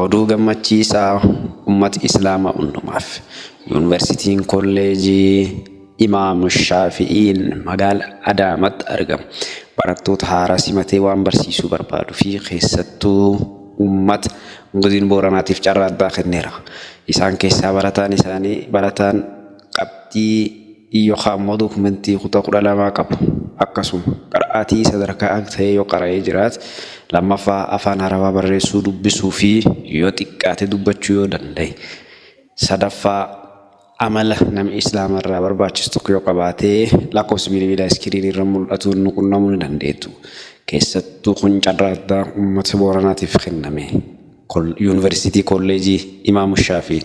Oduu gammachiisaa uummata Islaamaa hundumaaf. Yuunivarsiitiin Kolleejii Imaamu Shaafi'iin magaalaa Adaamaatti argama. Barattoota haaraa simatee waan barsiisuu barbaaduu fi keessattuu uummata godina Booranaatiif carraa addaa kenneera. Isaan keessaa barataan isaanii barataan qabxii yookaan immoo dookumentii kutaa 12 qabu. Akkasuma qara'aatii sadarkaa ta'ee yoo qara'ee jiraate, lammaffaa afaan Arabaa barreessuu, dubbisuu fi yoo xiqqaate dubbachuu yoo danda'e, sadaffaa amala namni Islaama irraa barbaachisu tokko yoo qabaate, lakkoofsi bilbilaa iskiriinii irra mul'atuun nu qunnamuu ni dandeettu. Keessattuu kun carraa addaa uummata Booranaatiif kenname. Yuunivarsiitii Kolleejii Imaamu Shaafi'i.